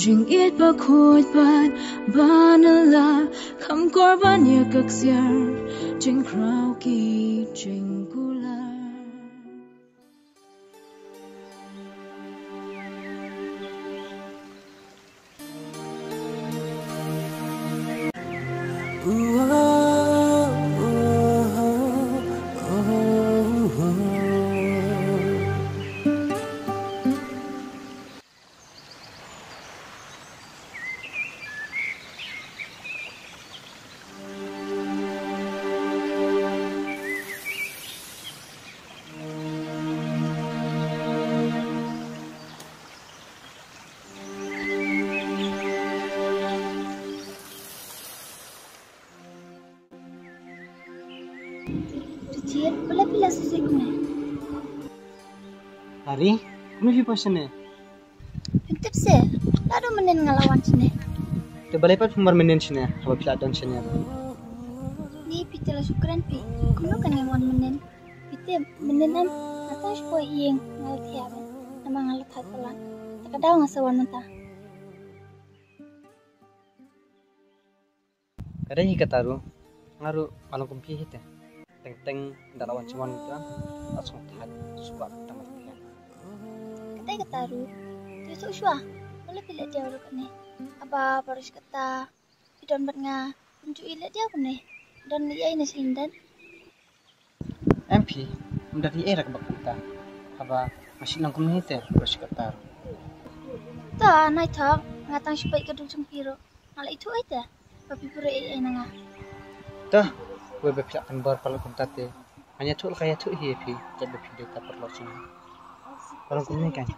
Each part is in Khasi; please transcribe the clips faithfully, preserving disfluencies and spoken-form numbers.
Jingïeit ba khuid bad ba nylla, kham kor ban ïa ka ksiar, jingkhraw ki jingkular. Richie, balei phi la sngewsih kumne? Ari, kumno phi poi shane? Phim tip seh, la don mynnin nga la wan shane. Te balei pat phim wan mynnin shane, haba phi la don shane? Ni phi te la shu kren phi, kumno kan ngan wan mynnin? Phi tip, mynnin em, nga tang shu poi ïing, nga la thiah bad, namar nga la thait palat. Te ka daw nga sa wan mynta. Ka dei hi kata ruh, nga ruh nga long kum phi hi te. Teng teng da la wan sha wan ka, la sngewthuh shuwa kata ma phi. Ka dei kata ruh, te shuh shuwa, balei phi leh diaw ruh kane. Haba baroh shi katta phi don bad nga, phin ju ïaleh diaw kane. Don lei ei na sha lyndet. Em phi, ym da ri ei ra kaba kumta. Haba nga shu long kumne te, ba shi katta. Ta, nai thok, nga tang shu peit ka dur jong phi ruh. Nga la ithuh ei te, ba phi pura ei ei na nga. Ta, wei ba phi la pynbor palat kumta te. Nga ïathuh la ka ïathuh hi ïa phi, jait ba phi dei ta paralok jong nga. Paralok kumne kan.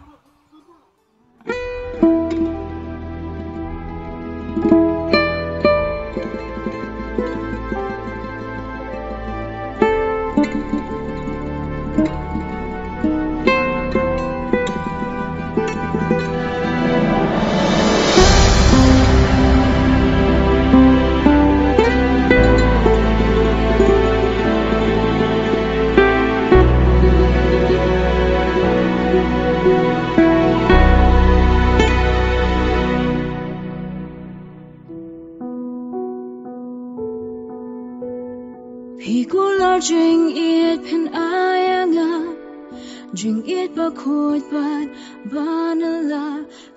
Phi kular jingïeit phin ai ïa nga, jingïeit ba khuid bad ba nylla,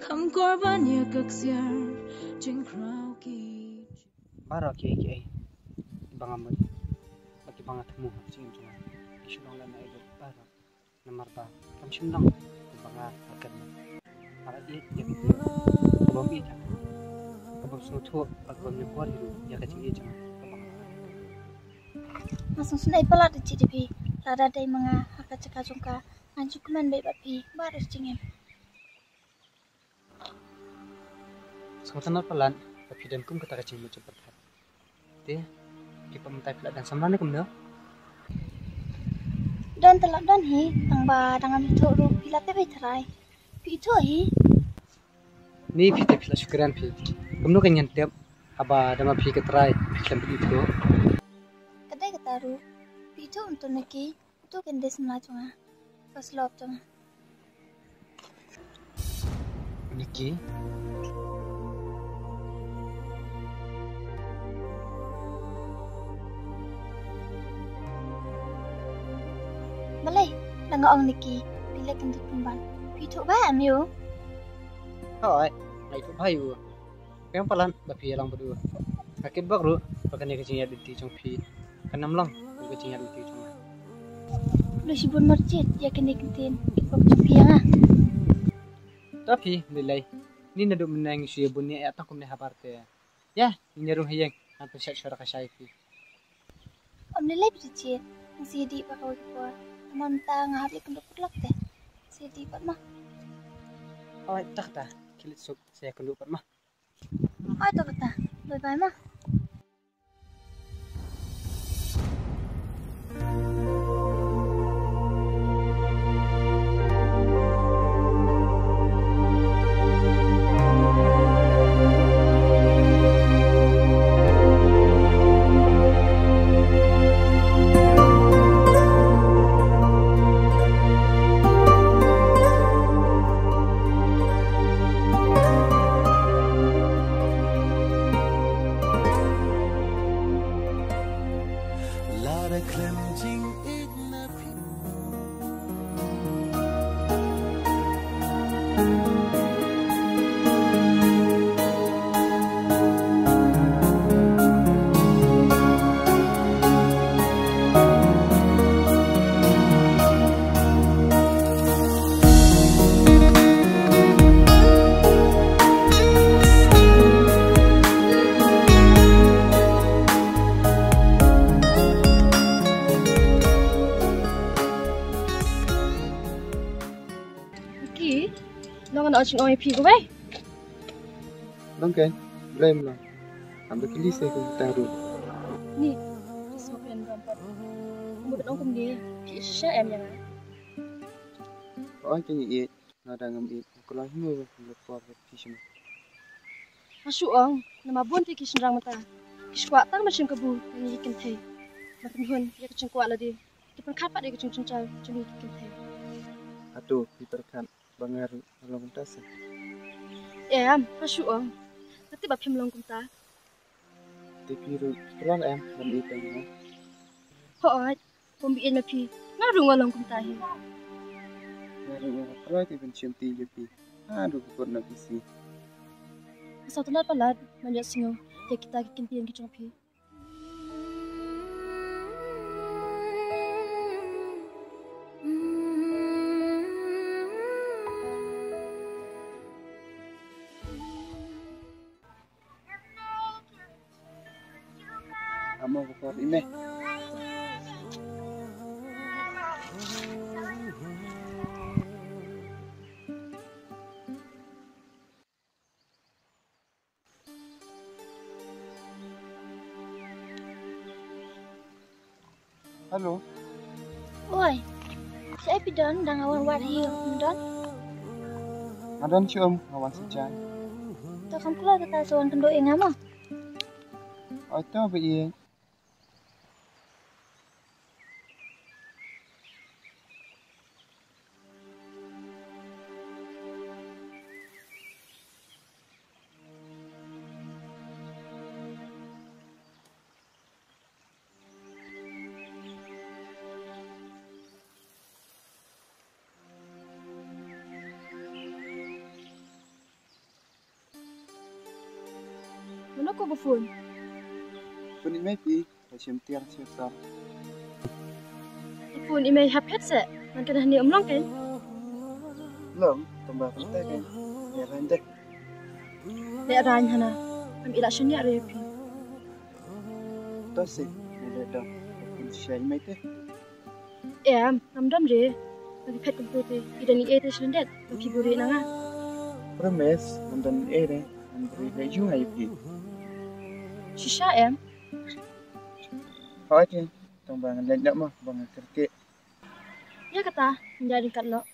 kham kor ban ïa ka ksiar, jingkhraw ki. Baroh kiei kiei ba nga mut bad kiba nga thmu ha ka jingim jong nga, ki shu long lem na ei baroh. Namar ba kam shym long kumba nga la kyrmen. Nga la ïeit ïa kito kiba ym ïeit ha nga, kiba ym sngewthuh bad kiba ym ñiewkor hi ruh ïa ka jingïeit jong nga kaba nga la kyrmen. Nga sngewsynei palat da jingïeit jong phi. Lada dei ma nga ha ka jaka jong ka, ngan shu kmen beit bad phi baroh shi jingim. Sngewtynnat palat ba phi don kum kata ka jingmut jingpyrkhat. Te phi pat mynta phi la don samla ne kumno? Don te la don hi, tang ba dang ngam ithuh ruh phi la tip hi tharai. Phi ithuh hi. Ni phi te phi la shu kren phi. Kumno kan ngan tip haba da ma phi ka trai phi khlem phi ithuh? Ka dei kata ruh. Phi ithuh mynta na ki. Uto u khynnah samla jong nga. First love jong nga. Nikki. Balei, da nga ong Nikki, phi leh kyndit pynban. Phi ithuh bha em ïa u? Hooid, nga ithuh bha ïa u. Phi ong palat ba phi ïalang bad u. Nga kit bok ruh ba kane ka jingïaid lynti jong phi kan ym long kum ka jingïaid lynti jong nga. Khublei shibun Richie ïa kine ki ktien kit bok jong phi ïa nga. To phi, ym lei lei. Ni naduh mynne ngi shu ïa bun ïa tang kumne habar te. Ïa, ngin ïa rung ha ïing, ngan pynshet shuwa da ka sha ïa phi. Ym lei lei phi Richie, ngi sa ïa dih bad kawei ka por. Namar mynta nga hap leit kynduh paralok te. Sa ïa dih bad ma. Hooid, te kata, khie leit suk, sa ïa kynduh bad ma. Hooid to kata. Bye bye ma. Jingong ïa phi kawei. Nang kan, blame lah. Am da kili se kumta ruh. Ni, smoke and bumper. Mut ong kumne, ki shisha em ïa nga. Ong kan ïa nga dang ngam ïeit. Ko la himo ba kum la por ba phi shim. Nga shu ong, namar bun te ki shynrang mynta ki shu kwah tang ban shim kabu na ngi ki kynthei. Ban pynhun ïa ka jingkwah lade, ki pynkhap pat ïa ka jingjynjar jong ngi ki kynthei. Hato phi pyrkhat ba nga ruh nga long kumta se? Em, nga shu ong. Nga tip ba phim long kumta. Te phi ruh pyrshang em ban ïeit ïa nga. Hooid. Kumba ïeit ma phi, nga ruh nga long kumta hi. Nga ruh nga kloi te ban shim ti ïa phi. Nga ruh ka kut na phi si. Nga sngewtynnat palat ban ïohsngew ïa kita ki ktien ki jong phi. Amo ko por ime. Hello. Oi. Shaei phi don, dang wan wad hi, phi don? Nga don shuh, nga wan sa jan. To kam kloi kata, sa wan kynduh ïa nga mo. Oi to ba ïeit. Mano ko ba phone? Phone i mei phi, ka shim tiar shim sar. Phone i mei hap het se, man ka hangne um long kein. Long, tang ba kan te kein. Leh rang deh. Leh rang hana, am ila shaniah re phi. To se, leh dong, phone shai mei te. Em, ngam dom re. Ba phi phet kumto te, i don ei ei te shu lyndet ba phi buhrieh na nga. Promise, ngam don ei ei re. Ngam buhrieh leh ïa nga ïa phi. Shisha em? Hooid te, tang ba ngan leit noh mo, ba nga kyrkieh. Ïa kata, ngan ïa ryngkat noh.